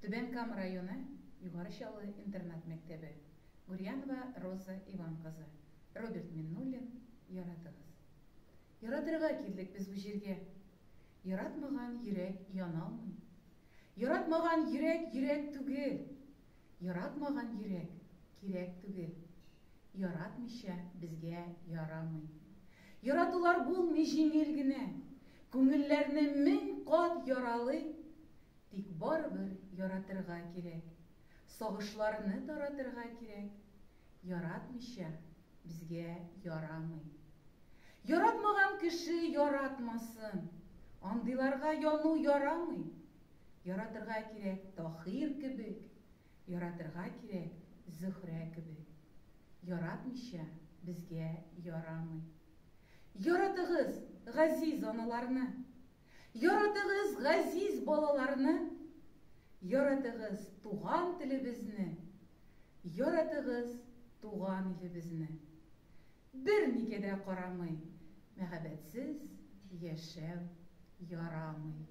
Түбән Кама районы, Югары Чаллы интернат мәктәбе. Гурьянова Роза Иван кызы. Роберт Миннуллин, Яратыгыз. Яратырга килдек без бу җиргә. Яратмаган йөрәк яналмый. Яратмаган йөрәк йөрәк түгел. Яратмаган йөрәк кирәк түгел. Яратмыйча безгә ярамый. Яратулар булмый җиңел генә. Күңелләрне мең кат яралый. Тик барыбер яратырга кирәк. Сагышларны таратырга кирәк. Яратмыйча безгә ярамый. Яратмаган кеше яратмасын. Андыйларга яну ярамый. Яратырга кирәк Таһир кебек. Яратырга кирәк Зөһрә кебек. Яратмыйча безгә ярамый. Яратыгыз, газиз аналарны! Яратыгыз, газиз балаларны! Яратыгыз туган телебезне! Яратыгыз туган илебезне! Бернигә дә карамый, мәхәббәтсез яшәү ярамый.